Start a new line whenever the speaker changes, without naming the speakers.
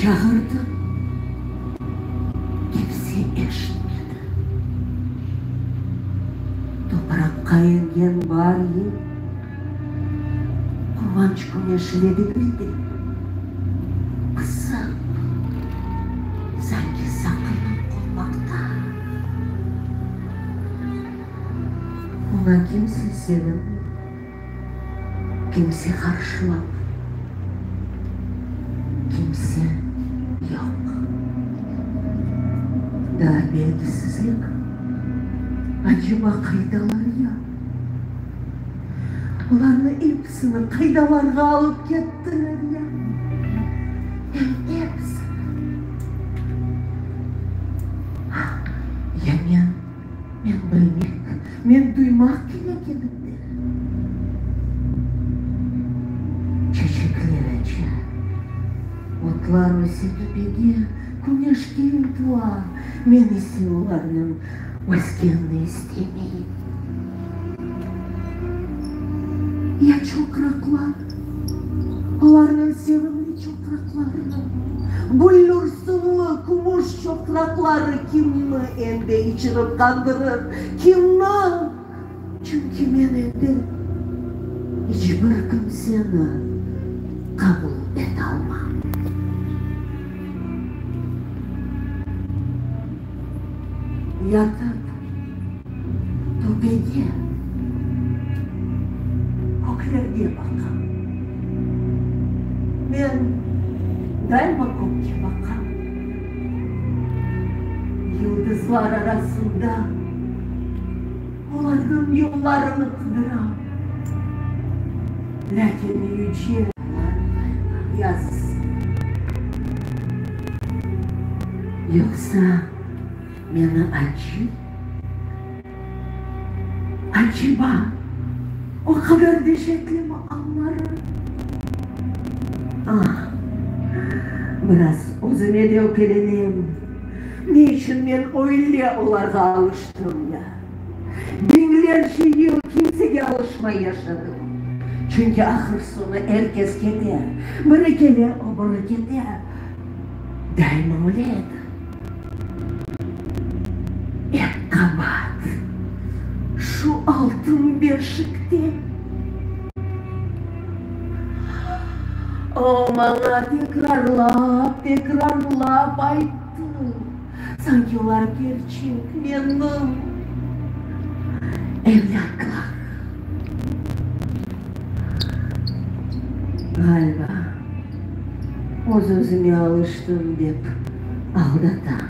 Çağırdım, kimse eşitmedi. Topraqqa engen baar yel, quvanç küneşile degil de, pısıp, sanki saqınıp qonmaqta. Oña kimse sevinmey. Kimse qarşılap, kimse yoq. Daa belgisizlik, aceba qaydalar ya? Olarnı episini qaydalarğa alıp kettiler ya? Em episini. Ya men? Men bilmek, men duymaq kerek edim de. Çeçekler aça, otlar öse töpege, küneşke ıntıla, men ise olarnıñ öskenini istemeyim. Ya çoqraqlar? Olarnıñ sevimli çoqraqları, büllürsünli kümüş çoqraqları kimni endi içirip qandırır, kimni? Çünki men endi iç bir kimseni qabul etalmam. Yatıp töpege, köklerge baqam. Men daima kökke baqam. Yıldızlar arasında olarnıñ yollarını qıdıram. Lâkin yüce yazısı. Yoqsa meni acı? Aceba, o qadar deşetlimi alları? Ah, biraz özüme de ökelenem, ne içün men öyle olarğa alıştım ya? Biñlerce yıl kimsege alışmay yaşadım. Çünki ahır-soñu er kes kete, biri kele, o biri kete. Daima öyle edi. Ep qabaat şu altın beşikte. O, maña tekrarlap-tekrarlap ayttı, sanki olar kerçek menim evlâtlarım. Ğaliba, öz-özüme alıştım dep aldatam.